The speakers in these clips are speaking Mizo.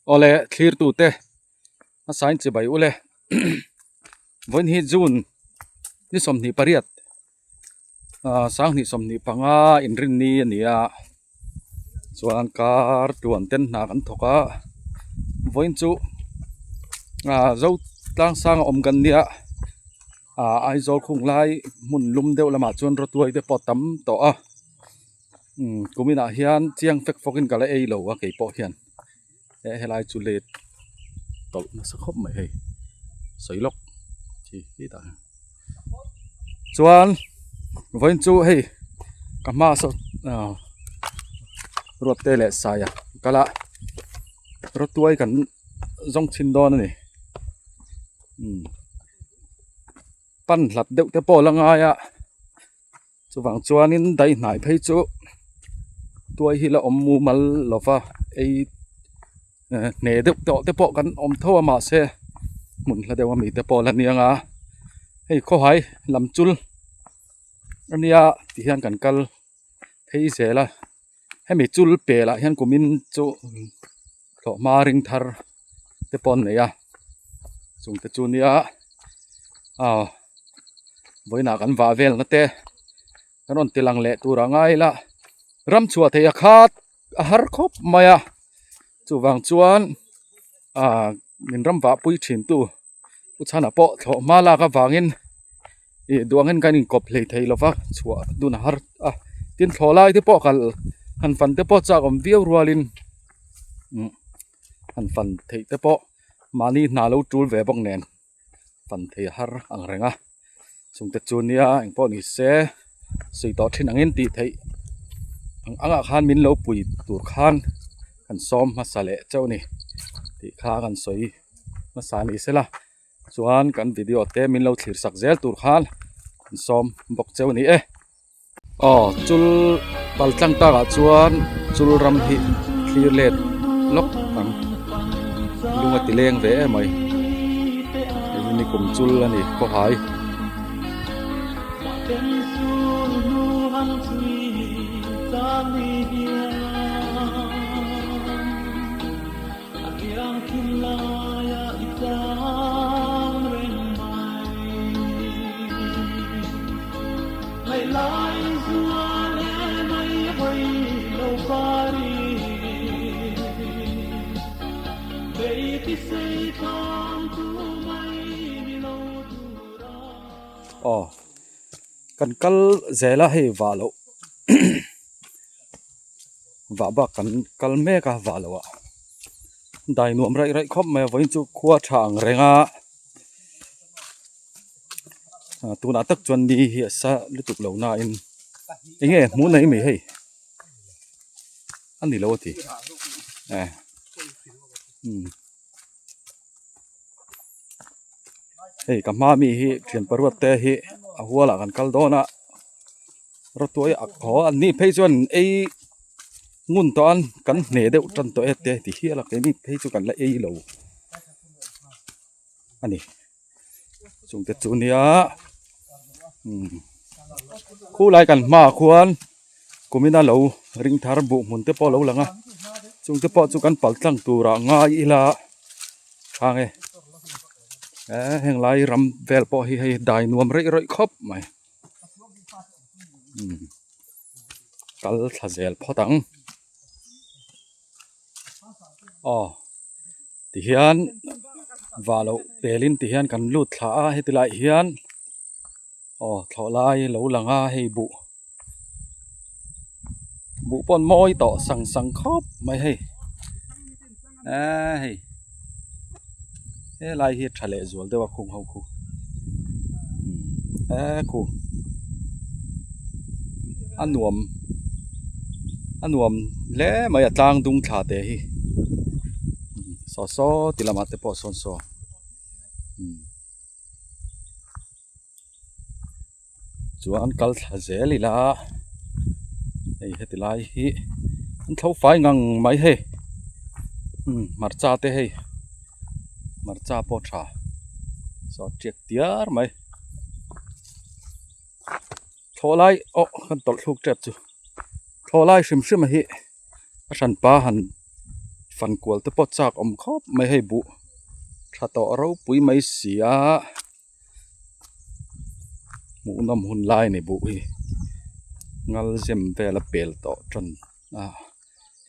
Awle thlirtute hmasain chibai ule vawiin hi June ni 28 ah 2025 inrinni a ni a chuan kar tluan ten hna kan thawk a vawiin chu ah zo tlang sang a awm kan nia ah Aizawl khung lai hmun lum deuh lamah chuan rawtuai te pawh a tam tawh a. Umm kuminah hian chiang fek fawkin ka la ei lo a kei pawh hian he helai chu let tawlh nasa khawp mai hei sawi lawk khi khitah hian chuan vawiin chu hei ka hma saw ah ruatte leh saia kal a rawtuai kan zawng chhin dawn a ni umm pan hlat deuh te pawh a la ngai a. Chuvang chuanin daihnai phei chu tuai hi la awm mumal lova ei hne deuh tawh te pawh kan awm tho a mahse hmun hla deuh ami te pawh la nia nga hei khawhai lam chul ania ti hian kan kal phei zel a hemi chul pelah hian kumin chu thlawhhma ring thar te pawh an nei a chung te chu nia aw vawiinah kan vah vel na te kan rawn ti lang leh tur a ngai ila ram chhuah theih a khat a har khawp mai a chuvang chuan ah min ram vah pui thin tu. Pu Chhana pawh thlawh hma lak avangin ih duh angin kan inkawp hlei thei lo va chhuah dun a har a tin thlawh lai te pawh kal han fan te pawh chak awm viau rualin umm han fan theih te pawh mahni hna lo tul ve bawk nen fan thei a har ang reng a chungte chu nia engpawh ni se sawi tawh thin angin tih theih ang angah khan min lo pui tur khan kan sawm hmasa leh chauh a ni tih kha kan sawi. Hmasa ni sela chuan kan video te min lo thlir sak zel tur khan an sawm bawk cheu a ni e. Aw chul pal tlang takah chuan chul ram hi thlir let lawk ang lung a ti leng ve em mai hei hi nikum chul a ni khawhai. Aw kan kal zel a hei vah loh vah bak kan kal mek a vah loh ah. Dai nuam raih raih khawp mai a vawiin chu khua tha ang reng a tunah tak chuan ni hi a sa lutuk lo nain eng nge hmuh nei mai hei a ni lo a ti eh umm hei ka hma mi hi thian paruat te hi a hualah kan kal dawn a. Rawtuai a haw an nih phei chuan ei ngun tawh an kan hne deuh tan tawh e te ti hial a keini phei chu kan la ei lo a ni chungte chu nia umm khulai kan hmaah khuan kumina lo ring thar buh hmun te pawh a lo lang a chungte pawh chu kan pal tlang turah ngai ila thang e eh heng lai ram vel pawh hi hei dai nuam raih raih khawp mai. Kal thla zel phawt ang aw tihian vah loh pelin tihian kan lut thla a heti lai hian aw thlawh lai lo lang a hei buh buh pawh an mawi tawh sang sang khawp mai hei eee hei helai hi a tha leh zual deuh a khung ho khu eee khu a nuam a nuam hle mai a tlang dung thla te hi saw saw ti lamah te pawh sawn saw umm. Chuan kal thla zel ila hei heti lai hi an tho fai ngang mai hei umm hmarcha te hei hmarcha pawh tha saw tiak tiar mai thlawh lai aw kan tawlh thluk tep chu thlawh lai hrim hrim a hi a hranpa han. Fan kual te pawh chak awm khawp mai hei buh tha tawh ropui mai si a hmuhnawm hun lai a ni buh hi ngal zem vel a pel tawh tan a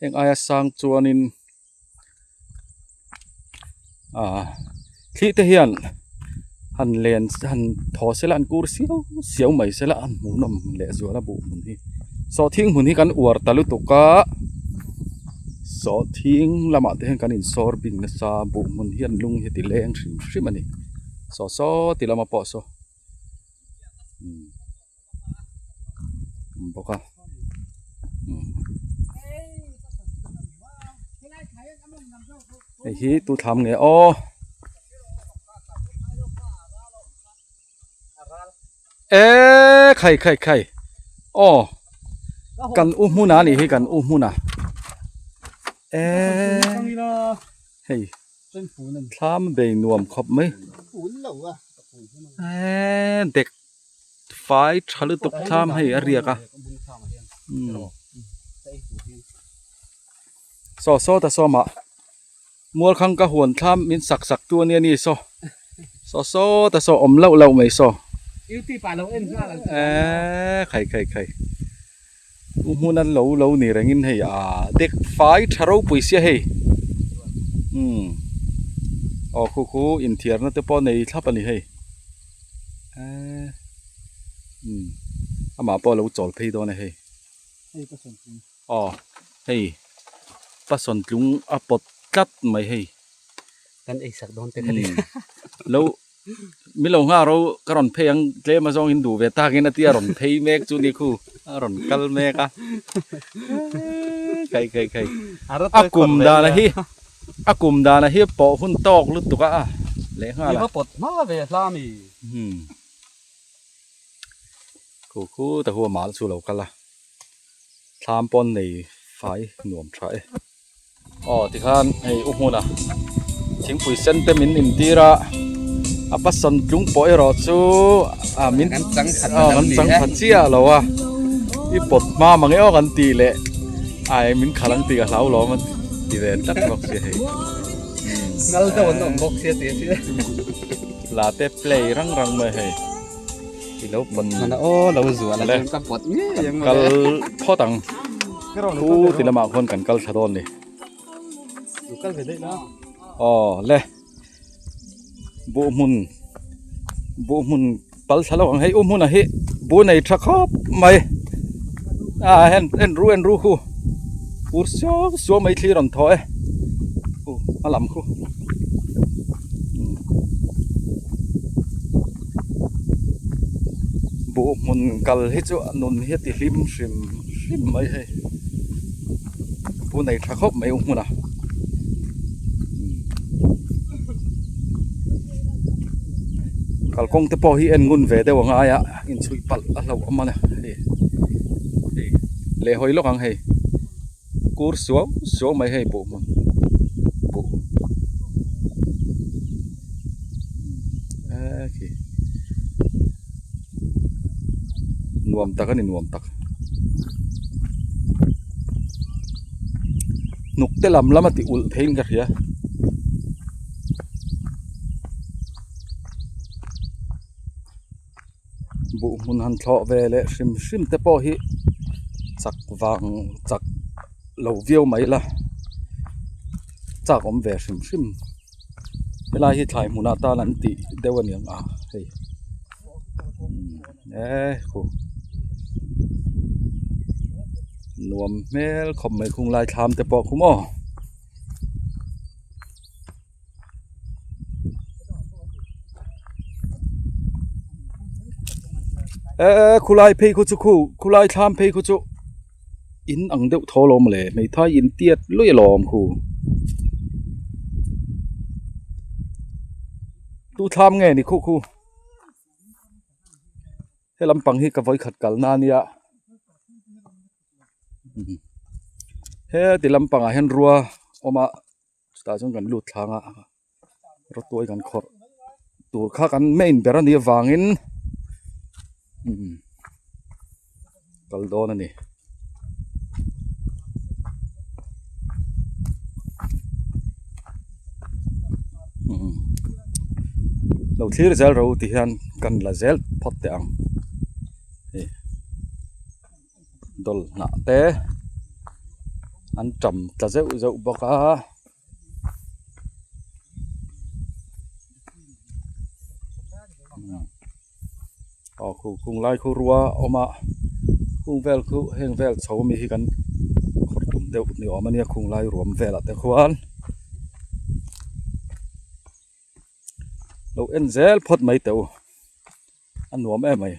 heng aia sang chuanin ah thli te hian han len han thaw sela an kur siau siau mai sela an hmuhnawm leh zual a buh hmun hi sawhthing hmun hi kan uar ta lutuk a sawhthing lamah te hian kan insawr bing nasa buh hmun hian lung hi a ti leng hrim hrim a ni saw saw ti lama pawh saw awm bawk a hei hi tu thlam nge aw e khai khai khai aw kan u hmun a nih hi kan u hmun a e hei thlam bei nuam khawp mai e dek fai tha lutuk thlam hei a riak a saw saw ta sawm ah mual khang ka huan thlam min sak sak tu ania ni saw saw saw ta saw awm loh loh mai saw eee khai khai khai u hmun an lo lo ni reng in hei ah dek fai tha ropui sia hei umm aw khu khu inthiar na te pawh nei thlap a ni hei. Eee umm amah pawh a lo chawl phei dawn a hei aw hei pasawntlung a pawt tlat mai hei kan ei sak dawn te kha ni lo mi lo nghak ro ka rawn phei ang tlem a zawng in duh ve tak in a tia rawn phei mek chu ni khu a rawn kal mek a khai khai khai a kum dan a hi. A kum dana hi pawh hun tawk lutuk a leh nghal a. I va pawt hma ve hla mi. Umm. Khu khu ta hu a mal chu lo kal a. Thlam pawn nei fai nuam tha e. Aw tikhan hei u hmuna thingpui sen te min intir a, a pasawn tlung pawh erawh chu a min Kan chang khat aw kan chang khat chiah lo a. I pawt hma mang e aw kan tih leh. Ai min khalh ang tih ka hlau lawm a ti ve tlat bawk sia hei. Ngal deuh an awm bawk sia ti a sia. La te play rang rang mai hei. I lo pawt hman a aw lo zual a chuan ka pawt ngei ang mawle. Kal phawt ang. Thu ti lamah khawn kan kal thla dawn ni. Lo kal ve daih la. Aw le. Buh hmun buh hmun pal thla lo ang hei u hmun ah hi buh nei tha khawp mai a hen en ru en ru khu ur suau suau mai thli rawn thaw e khu a lam khu buh hmun kal hi chu a nun hi a ti hlim hrim hrim mai hei buh nei tha khawp mai u hmun ah. Kalkawng te pawh hi en ngun ve deuh ang aia inchhuih palh a hlauh awm a ni hei hei leh hawi lawk ang hei kur suau suau mai hei buh hmun buh eee khi nuam tak a ni nuam tak. Hnuk te lam lam a ti ulh theiin ka hria. Buh hmun han thlawh ve leh hrim hrim te pawh hi chak vang chak lo viau mai la chak awm ve hrim hrim helai hi thlai hmunah tan an tih deuh a ni ang a hei eee khu nuam hmel khawp mai khung lai thlam te pawh khu maw. Eee khulai phei khu chu khu khulai thlam phei khu chu in ang deuh tho alawm le hmeithai in tiat luih alawm khu tu thlam nge ni khu khu. He lampang hi ka vawikhat kalna ania heti lampangah hian rua a awm a chutah chuan kan lut thlang a rawtuai kan khawrh tur kha kan main ber a nih avangin kal dawn a ni. Lo thlir zel ro ti hian kan la zel phawt teh ang. Hei dawl hnah te an tam tla zeuh zeuh bawk a. Aw khu khung lai khu rua a awm a khung vel khu heng vel chho ami hi kan khawrh tum deuh ni awm a nia khung lai ruam velah te khuan lo en zel phawt mai teh u a nuam em mai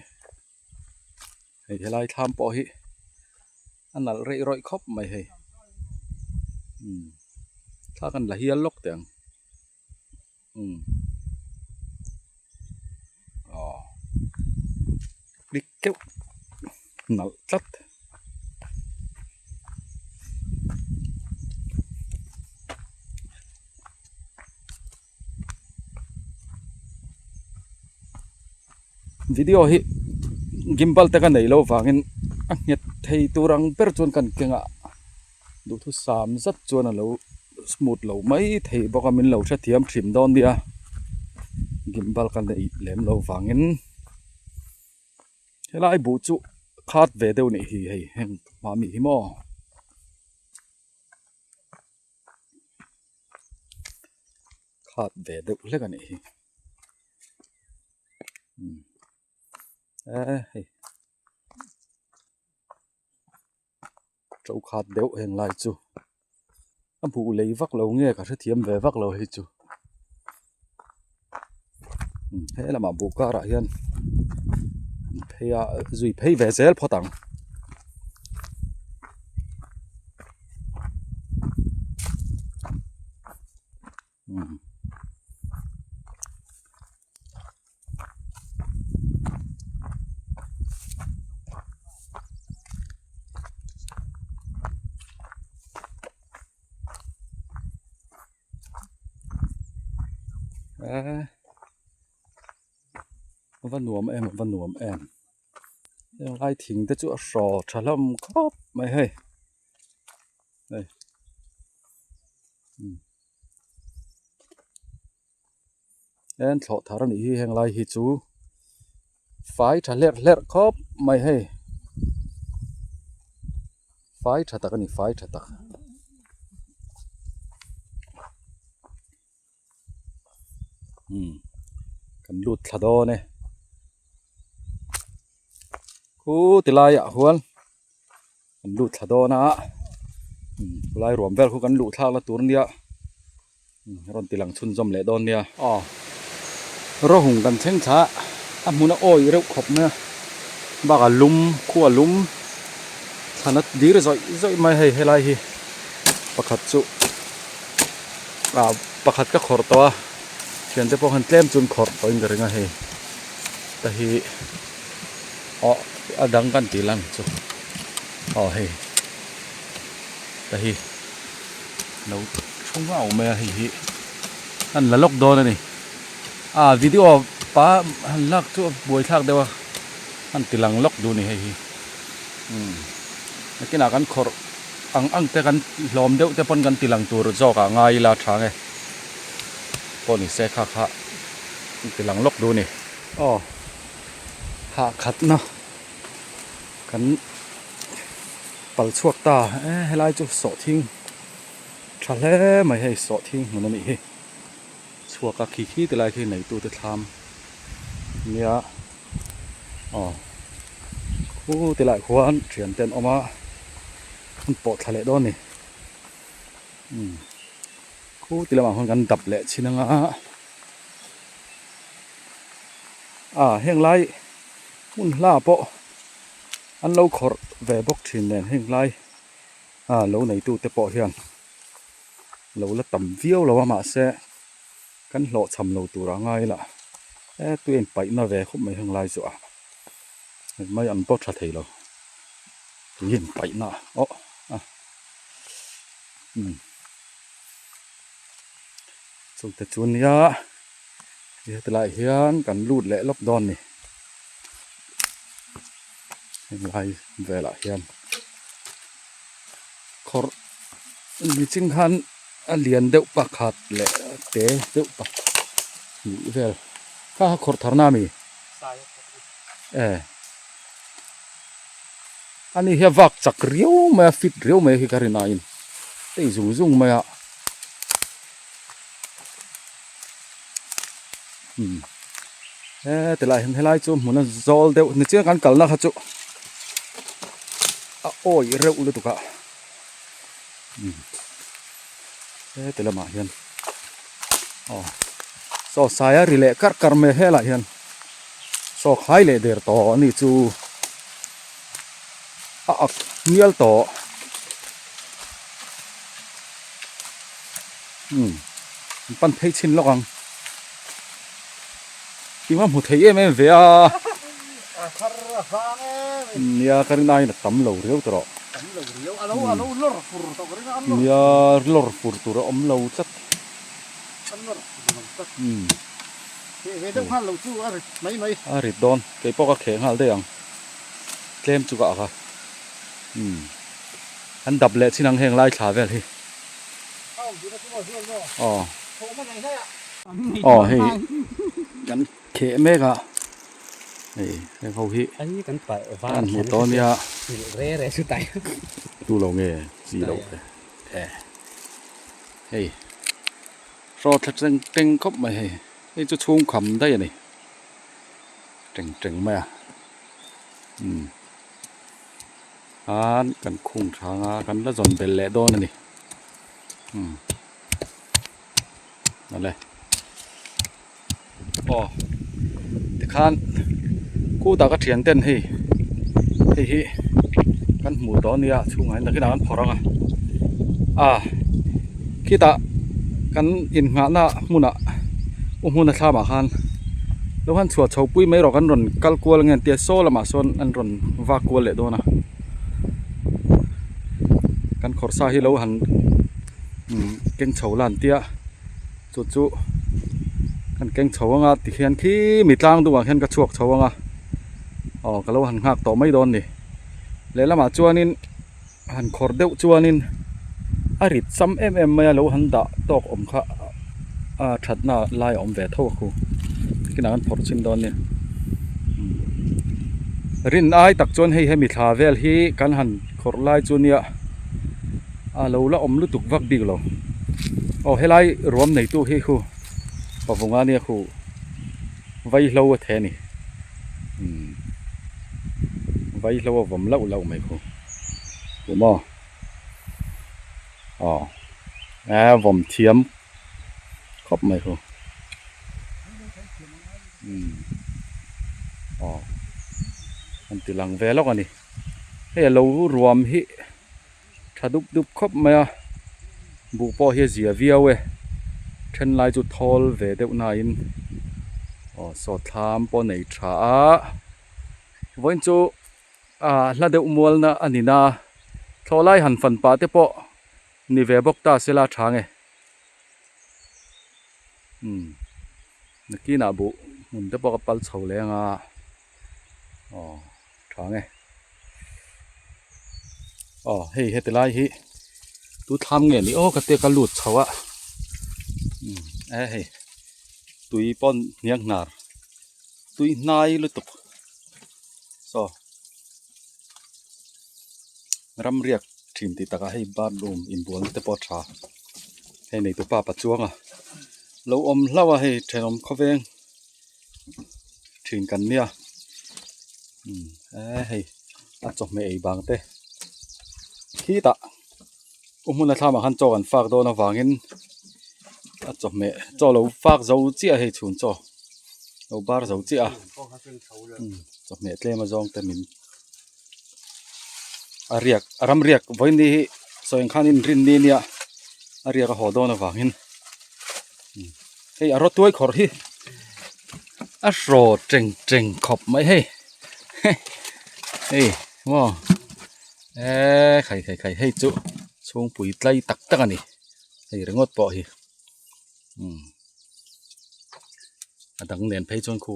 hei helai thlam pawh hi a nalh rei rawih khawp mai hei umm thla kan la hial lawk teh ang. Umm aw click keuh nalh tlat. Video hi gimbal te ka nei lo vangin a nghet thei tur ang ber chuan kan keng a duhthusam zat chuan a lo smooth lo mai thei bawk a min lo hrethiam thin dawn nia gimbal ka neih lem lo vangin helai buh chu khat ve deuh nih hi hei heng hma mi hi maw. Khat ve deuh hlek a nih hi e hei to khat deuh heng lai chu a hmuh lei vak lo nge ka hrethiam ve vak lo hei chu he lamah buh karah hian phei a zui phei ve zel phawt ang. Va nuam em va nuam em heng lai thing te chu a hraw tha hlawm khawp mai hei hei en thlawh thar a nih hi heng lai hi chu fai tha hlerh hlerh khawp mai hei fai tha tak a ni fai tha tak. Kan lut thla dawn e khu ti laiah huan kan lut thla dawn a khulai ruam vel khu kan luh thlak na tur nia rawn ti lang chhunzawm leh dawn nia. Aw rawhung kan thleng thla a hmun a awi reuh khawp mai a bakah lum khua lum thlan a dir zawih zawih mai hei helai hi pakhat chu. Ah pakhat ka khawrh tawh a thiante pawh khan tlem chuan khawrh tawhin ka ring a hei ta hi aw a dang kan tih lang chu aw hei ta hi lo thu ngau mai a hei hi an la lawk dawn a ni a video pa han lak chu a buaithlak deuh a an ti lang lawk duh a ni hei hi umm nakinah kan khawrh. Ang ang te kan hlawm deuh te pawn kan ti lang tur zawk ah ngai ila tha nge pawh ni se kha kha an ti lang lawk duh a ni. Aw hah khatna kan pal chhuak ta e helai chu sawhthing tha hle mai hei sawhthing hmun a nih hi chhuak a khi khi ti lai khi neitute thlam nia aw khu ti lai khuan thian te an awm a an pawh thla leh dawn a ni umm khu ti lamah khuan kan dap leh chin anga a heng lai hmun hla pawh an lo khawrh ve bawk thin nen heng lai a lo neitu te pawh hian lo la tam viau lo a mahse kan hlawhchham lo tur a ngai lah e tui a inpaih na ve khawp mai heng lai chu a mai an pawh tha thei lo tui a inpaih na aw a umm chute chu nia heti lai hian kan lut leh lawk dawn a ni heng lai velah hian. Khawrh nichin khan a lian deuh pakhat leh te deuh pakhat hnih vel. Kha kha khawrh tharna a mi? E. Ani hi a vak chak riau mai a, fit riau mai hi ka rin aiin tei zung zung mai a. Umm he tilai hian helai chu hmun a zawl deuh ni chiang kan kalna kha chu a awih reuh lutuk a umm heti lamah hian aw saw sai a ri leh karh karh mai a helaiah hian saw khai leh der tawh a ni chu a ak hmial tawh umm an pan phei chhin lawk ang tima hmu thei em em ve a nia ka rin aiin a tam lo riau tawh nia lawr fur tur a awm lo tlat umm a rit dawn kei pawh ka kheh nghal daih ang tlem chu ka ak a umm an dap leh chin ang heng lai thla vel hi. Aw aw hei kan kheh mek a hei heng ho hi an hmu tawh ania tu lo nge chi lo e hei hraw thla teng teng khawp mai hei hei chu chhung kham daih a ni teng teng mai a umm. Khan kan khung thang a kan la zawn belh leh dawn a ni umm awle aw tikhan kutah ka thian ten hei hei hi kan hmuh tawh a nia chhungah hian nakinah kan phawrh ang a a khitah kan innghahna hmunah u hmun a thlamah khan lo han chhuah chho pui mai rawh kan rawn kal kual ange an tia saw lamah sawn an rawn vak kual leh dawn a kan khawrh sa hi lo han umm keng chho la an tia chu chu kan keng chho anga tikhian khi mi tlang duhah khian ka chhuak chho anga aw ka lo han nghak tawh mai dawn a ni lehlamah chuanin han khawrh deuh chuanin a rit sam em em mai a lo han dah tawk awm kha a thatna lai a awm ve tho a khu kinah kan phawrh chhin dawn nia rin ai tak chuan hei hemi thla vel hi kan han khawrh lai chu nia a lo la awm lutuk vak bik lo aw helai ruam neitu hi khu pavunga nia khu vaihlo a the a ni umm vaihlo a vawm lauh lauh mai khu. Pu maw aw e vawm thiam khawp mai hu umm aw an ti lang ve lawk a ni hei a lo ruam hi tha dup dup khawp mai a buh pawh hi a zia viau e then lai chu thawl ve deuh nain aw sawtthlam pawh nei tha a vawiin chu. Ah hla deuh mualna a ni na. Thlawhlai han fan pah te pawh ni ve bawk ta sela tha nge. Umm nakinah buh hmun te pawh ka pal chho leh anga aw tha nge. Aw hei heti lai hi tu thlam nge ni aw ka tia ka lut chho a umm e hei tui pawn hniang hnar tui hnai lutuk. Saw ram riak thin tih takah hei bathroom inbualna te pawh a tha hei nei tupa pa chuang a lo awm hlauh a hei thenawm khawveng thin kan nia umm e hei a chawhmeh ei bang te khitah u hmun a thlamah khan chaw kan fak dawn avangin a chawhmeh chaw lo fak zo chiah a hei chhun chaw lo bar zo chiah a umm chawhmeh tlem a zawng te min a riak a ram riak vawiin hi sawi ang khanin rinni nia a riak a haw dawn avangin hei a rawtuai khawrh hi a hraw teng teng khawp mai hei hei maw eee khai khai khai hei chu chhungpui tlai tak tak a ni hei ringawt pawh hi umm a dang nen phei chuan khu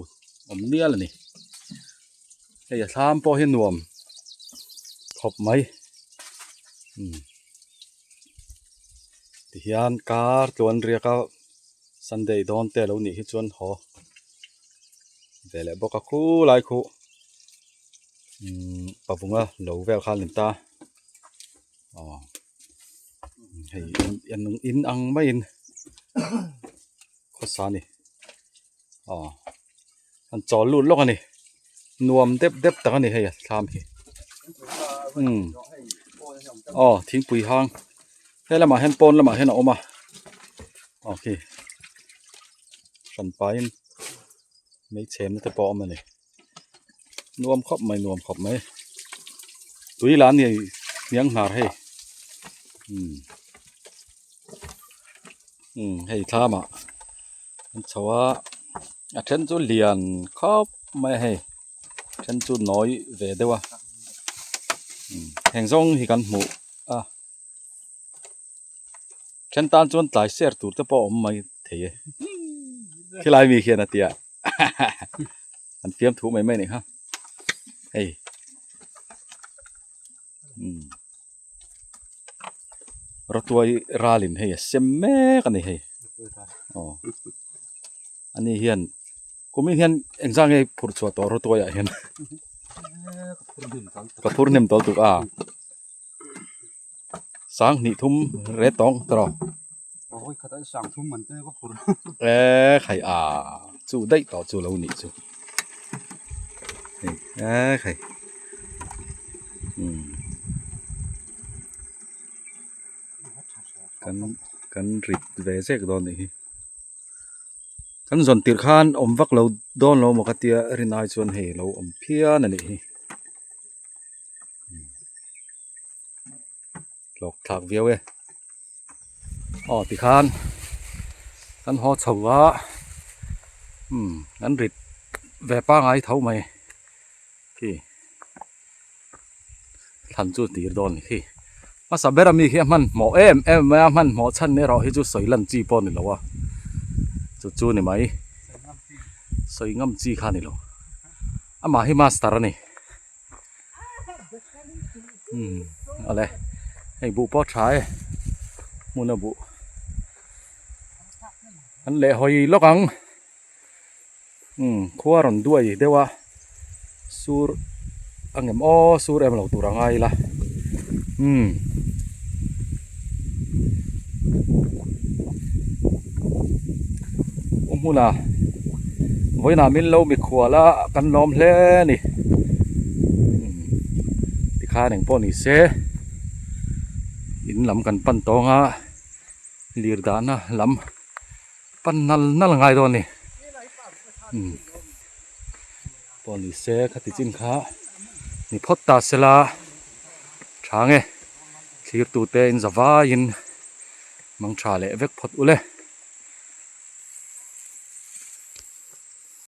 awm mial a ni hei a thlam pawh hi nuam khawp mai umm tihian kar tluan riak a sunday dawn te a lo nih hi chuan haw. ve leh bawk a khulai khu umm pavunga lo vel kha a ni ta aw hei in ang maiin khawsa a ni aw an chawl lut lawk a ni nuam dep dep tak a ni hei a thlam hi umm aw thingpui hang he lamah hian pawn lamah hian a awm a aw khi hran pahin hmeichhe na te pawh a awm a ni nuam khawp mai nuam khawp mai tui lah a ni hniang hnar hei umm umm hei thlamah an chho a a then chu lian khawp mai a hei a then chu nawi ve deuh a umm heng zawng hi kan hmuh a then tan chuan tlai ser tur te pawh a awm mai thei e khilai mi khian a tia an fiam thu mai mai a nih kha hei umm rawtuai ralin hei a sem mek a ni hei aw ani hian kumin hian engzah nge phurh chhuah tawh rawtuai ah hian ka phur hnem tawl tuk a. Sang hnih thum re tawng tawh Awi khat an sang thum man te ka phur. E khai a chu daih tawh chu lo nih chu. Hei e khai. Um kan kan rit ve zek dawn nih hi. Kan zawn tirh khan awm vak lo dawn lo maw ka tia rin ai chuan hei lo awm phian a nih hi. Hlawk thlak viau e aw tikhan kan haw chho a umm an rit ve pangai tho mai khi thlan chu tir dawn a ni khi hmasa ber ami khi a hmanhmawh em em mai a hmanhmawh chhan erawh hi chu sawi lan chi pawh a ni lo a chu chu ni mai sawi ngam chi kha a ni lo amah hi master a ni. Umm awle hei buh pawh a tha e hmun a buh an leh hawi lawk ang umm khua rawn duai deuh a sur a ngem aw sur em lo tur a ngai ila umm. U hmuna vawiinah min lo mikhual a kan lawm hle a ni tikhan engpawh ni se in lam kan pan tawng a lir dahna lam pan nal nal a ngai dawn a ni pawh ni se khati chin kha ni phawt ta sela tha nge thlir tute in za vaiin mang tha leh vek phawt ule.